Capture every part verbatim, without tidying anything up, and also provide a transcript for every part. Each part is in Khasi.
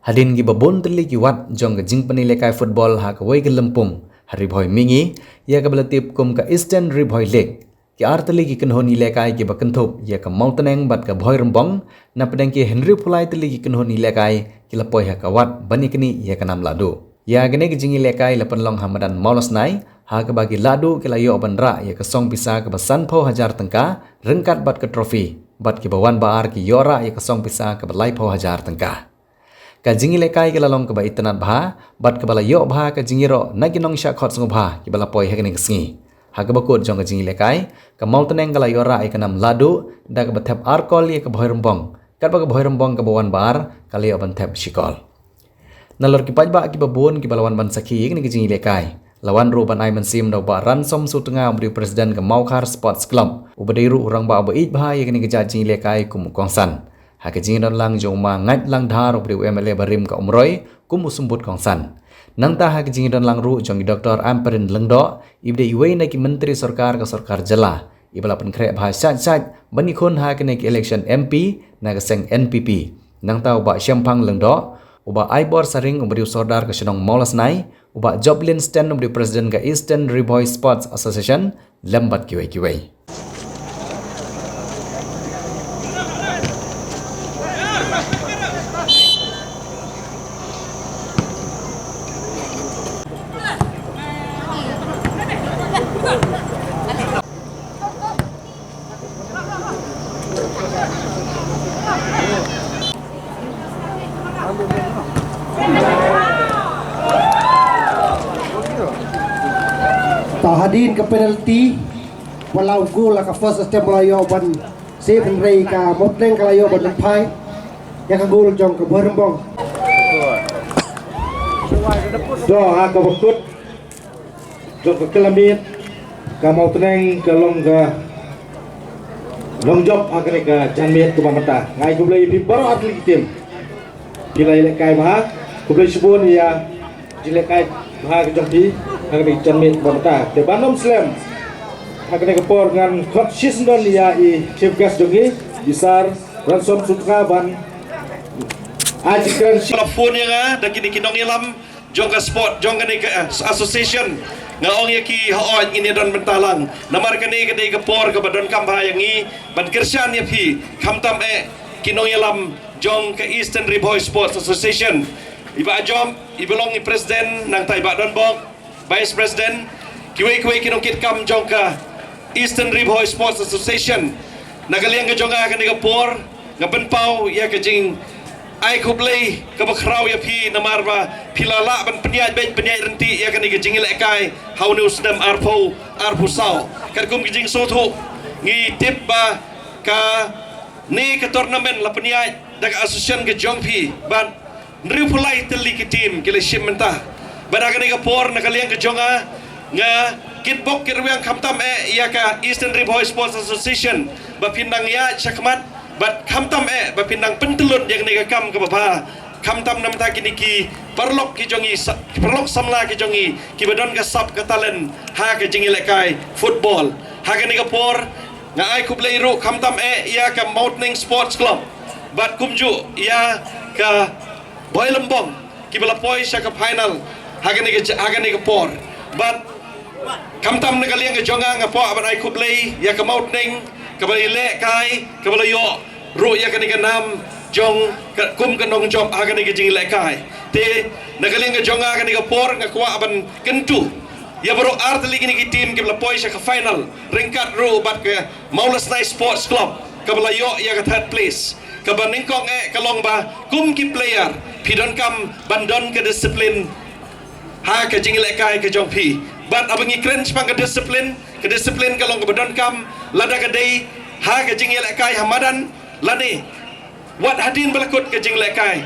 Hadien kiba bun tylli ki wat jong ka jingpynïalehkai football ha kawei ka lympung ha Ri Bhoi Mihngi, ïa kaba la tip kum ka Eastern Ri Bhoi League, ki ar tylli ki kynhun ïalehkai kiba kynthup ïa ka Mawtneng bad ka Bhoirymbong, napdeng ki hynriewphew lai tylli ki kynhun ïalehkai ki la poi ha ka wat ban ïaknieh ïa ka nam lahduh. Ïa kane ka jingïalehkai la pynlong ha madan Mawlasnai, ha kaba ki lahduh ki la ïoh ban rah ïa ka song pisa kaba sanphew hajar tyngka ryngkat bad ka trophy, bad kiba wan ba ar ki ïoh rah ïa ka song pisa kaba laiphew hajar tyngka. Ka jingïalehkai ka la long kaba itynnad bha bad kaba la ïoh bha ka jingïaroh na ki nongshah khot sngewbha kiba la poi ha kane ka sngi. Ha kaba kut jong ka jingïalehkai, ka Mawtneng ka la ïoh rah ïa ka nam lahduh da kaba thep ar kol ïa ka Bhoirymbong, katba ka Bhoirymbong kaba wan ba ar ka la ïoh ban thep shi kol. Nalor ki paidbah kiba bun kiba la wan ban sakhi ïa kane ka jingïalehkai, la wan ruh ban ai mynsiem da u Bah Ransom Sutnga, uba dei u President ka Mawkhar Sports Club, uba dei ruh u rangbah uba ïeit bha ïa kane ka jait jingïalehkai kum u kongsan. Ha ka jingdon lang jong u Ma Ngait Langdhar, uba dei u M L A barim ka Umroi, kum u symbud kongsan. Nangta ha ka jingdon lang ruh jong i Doktor Ampareen Lyngdoh, iba dei iwei na ki myntri sorkar ka sorkar jylla, iba la pynkhreh bha shait shait ban ïakhun ha kane ka election M P na ka seng N P P. Nangta u Bah Shemphang Lyngdoh, u Bah Aibor Saring, uba dei u sordar ka shnong Mawlasnai, u Bah Joblin Sten, uba dei u president ka Eastern Ri Bhoi Sports Association, lem bad kiwei kiwei. Ta hadien ka penalty, ba la u gol ha ka first attempt ba la ïoh ban save, hynrei ka Mawtneng ka la ïoh ban pynphai ïa ka gol jong ka Bhoirymbong. Dei ha kaba kut jong ka kylla miet, ka Mawtneng ka long ka nongjop ha kane ka janmiet kaba mynta. Nga ai khublei ïa phi baroh artylli ki team. Phi la ïalehkai bha, khublei shibun ïa ka jinglehkai bha ka jong phi ha kane ka janmiet kaba mynta. Te ban ym slem ha kane ka por ngan khot shisyndon ïa i chief guest jong ngi, i Sir Ransom Sutnga ban ai jingkren shi. La phone ïa nga da kine ki nongïalam jong ka sport, jong kane ka, eh, association. Nga ong ïa ki, hooid, ngin ïa don bynta lang. Namar kane ka dei ka por kaba donkam bha ïa ngi ban kyrshan ïa phi, khamtam eh ki nongïalam jong ka Eastern Ri Bhoi Sports Association. I Bah Ajop, iba long i president, nangta i Bah Donbok, vice president, kiwei kiwei ki nongkitkam jong ka Eastern Ri Bhoi Sports Association. Na ka liang ka jong nga kane ka por, nga pynpaw ïa ka jingai khublei kaba khraw ïa phi namar ba phi la lah ban pynïaid beit pynïaid ryntih ïa kane ka jingïalehkai ha une u snem arphew arphew saw. Katkum ka jingsngewthuh, ngi tip ba kane ka tournament la pynïaid da ka association ka jong phi, bad hynriewphew lai tylli ki team ki la shim bynta. Bad ha kane ka por na ka liang ka jong nga, nga kitbok kitrwiang khamtam eh ïa ka Eastern Ri Bhoi Sports Association ba phin nang ïaid shakhmat, bad khamtam eh ba phin nang pyntyllun ïa kane ka kam kaba bha, khamtam namar kine ki paralok ki jong ngi sa-, ki paralok samla ki jong ngi kiba don ka sap ka talent ha ka jingïalehkai football. Ha kane ka por nga ai khublei ruh khamtam eh ïa ka Mawtneng Sports Club bad kumjuh ïa ka Bhoirymbong kiba la poi sha ka final ha kane ka, ha kane ka por. Bad khamtam na ka liang ka jong nga, nga kwah ban ai khublei ïa ka Mawtneng kaba la ïalehkai, kaba la ïoh ruh ïa kane ka nam jong ka, kum ka nongjop ha kane ka jingïalehkai. Te na ka liang ka jong nga kane ka por nga kwah ban kyntu ïa baroh artylli kine ki team kiba la poi sha ka final ryngkat ruh bad ka Mawlasnai Sports Club kaba la ïoh ïa ka third place. Kaba nyngkong eh ka long ba kum ki player phi donkam ban don ka discipline ha ka jingïalehkai ka jong phi. Bad haba ngi kren shaphang ka discipline, ka discipline ka long kaba donkam lada ka dei ha ka jingïalehkai ha madan lane wat hadien ba la kut ka jingïalehkai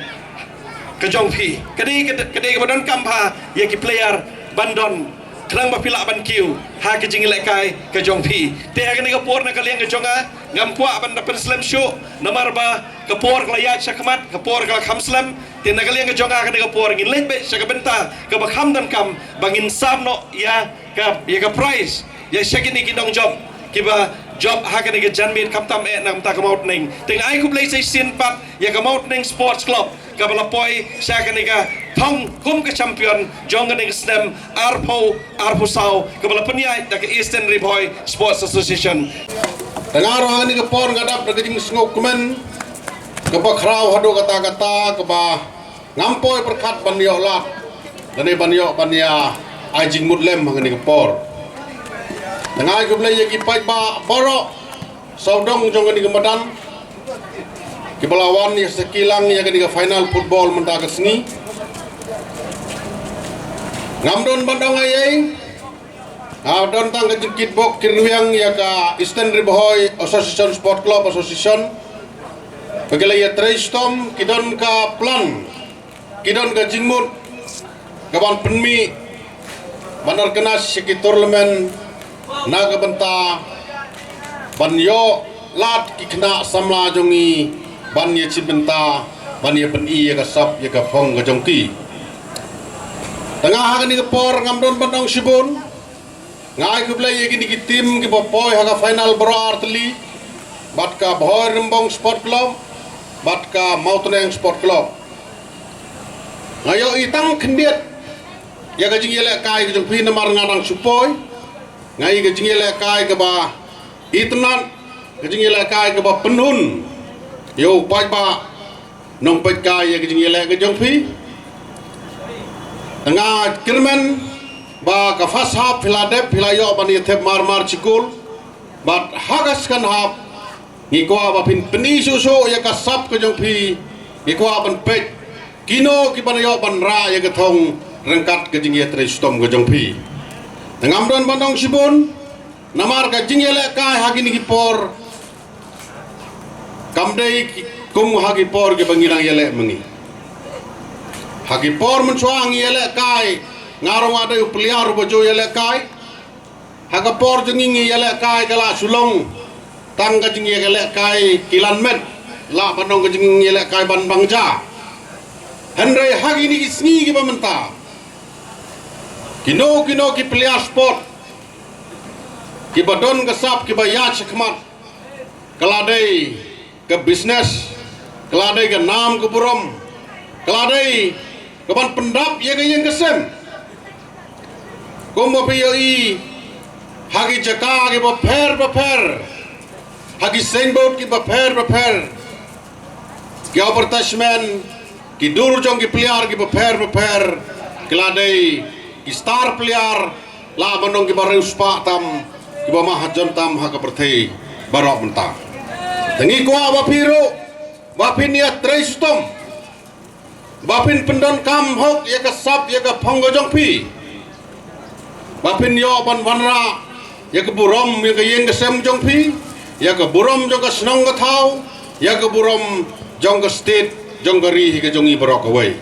ka jong phi. Ka dei, ka dei, ka dei kaba donkam bha ïa ki player ban don, khnang ba phi lah ban kiew ha ka jingïalehkai ka jong phi. Te ha kane ka por na ka liang ka jong nga, ngam kwah ban da pynslem shuh namar ba ka por ka la ïaid shakhmat, ka por ka la kham slem. Te na ka liang ka jong nga ha kane ka por ngin leit beit sha ka bynta kaba kham donkam ba ngin sam noh ïa ka, ïa ka prize ïa sha kine ki nongjop kiba jop ha kane ka janmiet khamtam eh na ka bynta ka Mawtneng. Te nga ai khublei sa shisien pat ïa ka Mawtneng Sports Club kaba la poi sha kane ka thong kum ka champion jong kane ka snem arphew arphew saw kaba la pynïaid da ka Eastern Ri Bhoi Sports Association. Te nga ruh ha kane ka por nga dap da ka jingsngewkmen kaba khraw haduh katta katta kaba ngam poi pyrkhat ban ïoh lad lane ban ïoh ban ïa ai jingmut lem ha kane ka por. Te nga ai khublei ïa ki paidbah baroh sawdong jong kane ka madan kiba la wan ïa sa kilang ïa kane ka final football mynta ka sngi. Ngam don ban ong ei ei. Nga don tang ka jingkitbok kyrwiang ïa ka Eastern Ri Bhoi Association Sport Club Association. Ba ki la ïatrei shitom, ki don ka plan, ki don ka jingmut ka ban pynmih ban organise ïa ki tournament na ka bynta ban ïoh lad ki khynnah samla jong ngi ban ïa shim bynta ban ïa pyni ïa ka sap ïa ka phong ka jong ki. Te nga ha kane ka por ngam don ban ong shibun. Nga ai khublei ïa kine ki team kiba poi ha ka final baroh artylli bad ka Bhoi Rymbong Sport Club bad ka Mawtneng Sport Club. Nga ïohi tang khyndiat ïa ka jingïalehkai ka jong phi namar nga dang shu poi. Nga ïohi ka jingïalehkai kaba itynnad, ka jingïalehkai kaba pynhun ïa u paidbah nongpeitkai ïa ka jingïaleh ka jong phi. Nga kyrmen ba ka first half phi la dep, phi la ïoh ban ïa thep mar mar shi kol. Bad ha ka second half ngi kwah ba phin pyni shuh shuh ïa ka sap ka jong phi, ngi kwah ban peit kino ki ban ïoh ban rah ïa ka thong ryngkat ka jingïatrei shitom ka jong phi. Te ngam don ban ong shibun namar ka jingïalehkai ha kine ki por kam dei ki, kum ha ki por kiba ngi dang ïaleh ma ngi. Ha ki por mynshuwa ngi ïalehkai, nga ruh nga dei u player uba ju ïalehkai. Ha ka por jong ngi ngi ïalehkai ka la shu long tang ka jingïalehkai kilan met, lah ban ong ka jingïalehkai ban bang ja. Hynrei ha kine ki sngi kiba mynta kino kino ki player sport kiba don ka sap kiba ïaid shakhmat, ka la dei ka business, ka la dei ka nam ka burom, ka la dei ka ban pyndap ïa ka ïing ka sem. Kumba phi ïohi ha ki jaka kiba pher ba pher, ha ki signboard kiba pher ba pher, ki advertisement, ki dur jong ki player kiba pher ba pher, ki la dei ki star player, lah ban ong kiba riewspah tam, kiba mahajon tam ha ka pyrthei baroh mynta. Te ngi kwah ba phi ruh ba phin ïatrei shitom, ba phin pyndonkam hok ïa ka sap ïa ka phong ka jong phi, ba phin ïoh ban wanrah ïa ka burom ïa ka ïing ka sem jong phi, ïa ka burom jong ka shnong ka thaw, ïa ka burom jong ka state, jong ka ri hi ka jong ngi baroh kawei.